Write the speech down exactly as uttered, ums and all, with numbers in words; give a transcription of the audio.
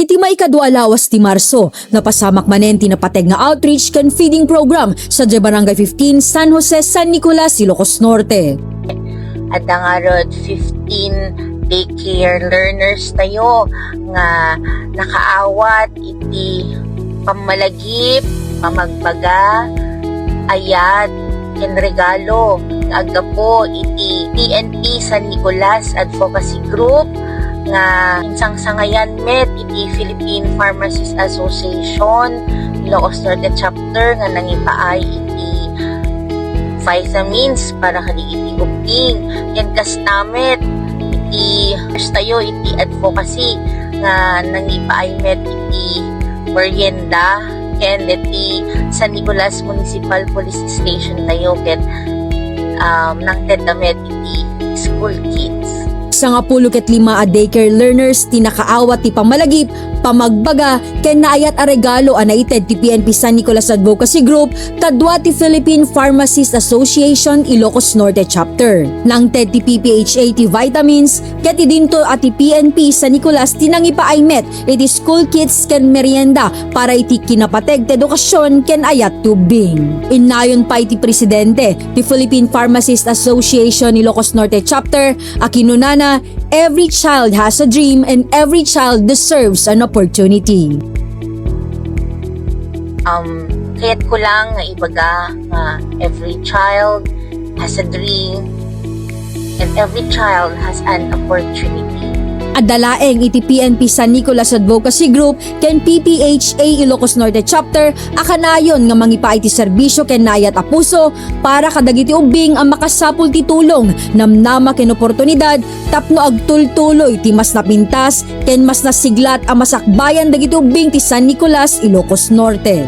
Ti maikadua a lawas ti Marso, napasamak manen ti napateg nga outreach ken feeding program sadiay Barangay fifteen, San Jose, San Nicolas, Ilocos Norte. Adda ngarud fifteen daycare learners tayo nga nakaawat iti pammalagip, pamagbaga, ayat, ken regalo nga aggapu iti P N P San Nicolas Advocacy Group nga insangsangayan met iti Philippine Pharmacists Association Ilocos Norte Chapter nga nangipaay iti vitamins para kadagiti ubbing. Ken kasta met, iti first tayo iti advocacy nga nangipaay met iti merienda ken iti San Nicolas Municipal Police Station tayo ket, um, nangtedda met iti school kids. Sangapulo ket lima a daycare learners ti nakaawat ti pammalagip, pamagbaga, ken naayat a regalo a naited ti P N P San Nicolas Advocacy Group kadua ti Philippine Pharmacist Association Ilocos Norte Chapter. Nangted ti P P H A ti vitamins, ket idinto a ti P N P San Nicolas ti nangipaay met iti school kits ken merienda para iti kinapateg ti edukasyon ken ayat ti ubbing. Innayon pay ti presidente ti Philippine Pharmacist Association Ilocos Norte Chapter a kinunana, "Every child has a dream and every child deserves an opportunity." Um, kayat ko lang nga ibaga nga every child has a dream and every child has an opportunity. Adda laeng iti P N P San Nicolas Advocacy Group ken P P H A Ilocos Norte Chapter a kanayon nga mangipaay ti serbisyo ken naayat a puso para kadagiti ubbing a makasapul ti tulong, namnama ken oportunidad tapno agtultuloy ti mas napintas ken mas nasiglat a masakbayan dagiti ubbing ti San Nicolas, Ilocos Norte.